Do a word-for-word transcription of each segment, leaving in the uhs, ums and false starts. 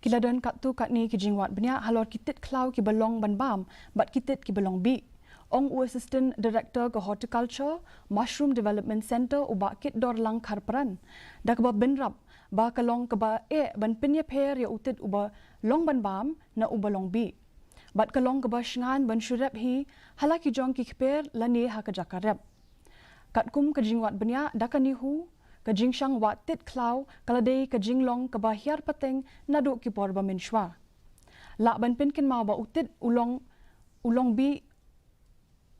Ki la don katto katne ki jingwad bniah halor ki tit khlaw kiba long ban bam bad ki tit kiba long bih. Ong u Assistant Director ka Horticulture, Mushroom Development Centre, u Bah Kitdorlang Kharpran, da kaba bynrap ba ka long kaba eh ban pynïapher ïa u tit uba long ban bam na uba long bih. Bad ka long kaba shngaiñ ban shu rep hi ha la ki jong ki kper lane ha ka jaka rep. Katkum ka jingwad bniah da ka NEHU, ka jingshang wad tit khlaw ka la dei ka jinglong kaba hiar pateng naduh ki por ba mynshwa. Lah ban pynkynmaw ba u tit u long, u long bih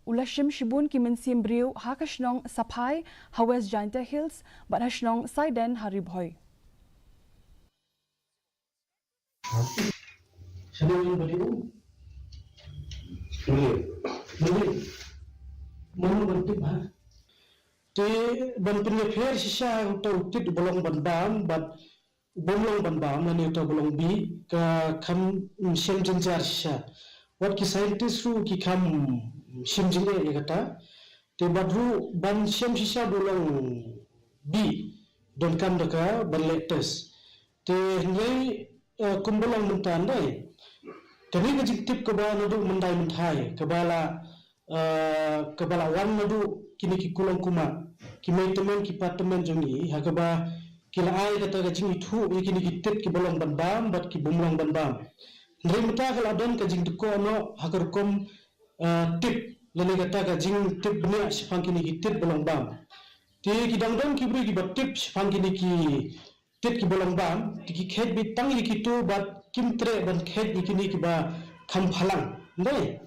u la shim shibun ki mynsiem briew ha ka shnong Saphai ha West Jaintia Hills bad ha shnong Saiden ha Ri Bhoi. Shalom, badi u. Badi. Badi. Mano ban tip ha? Te ban pynïapher shisha uta u tit uba long ban bam bad u bym long ban bam lane uta uba long bih ka kham shem jynjar shisha. Wat ki scientist ruh ki kham shem jingeh ïa kata. Te bad ruh ban shem shisha ba u long bih donkam da ka ban leh test. Te hynrei, eh, kumba long mynta hynrei, kane ka jingtip kaba naduh myndai mynthai kaba la, eh, kaba la wan naduh kine ki kulong kumah, ki mei tymmen ki pa tymmen jong ngi, ha kaba ki la ai kata ka jingithuh ïa kine ki tit kiba long ban bam bad ki bym long ban bam. Hynrei mynta ka la don ka jingdukor noh ha ka rukom, eh, tip lane kata ka jingtip bniah shaphang kine ki tit ba long bam. Te ki dang don ki briew kiba tip shaphang kine ki tit kiba long bam, te ki kheit beit tang ïa kito bad kim treh ban kheit ïa kine kiba kham phalang. Ndei?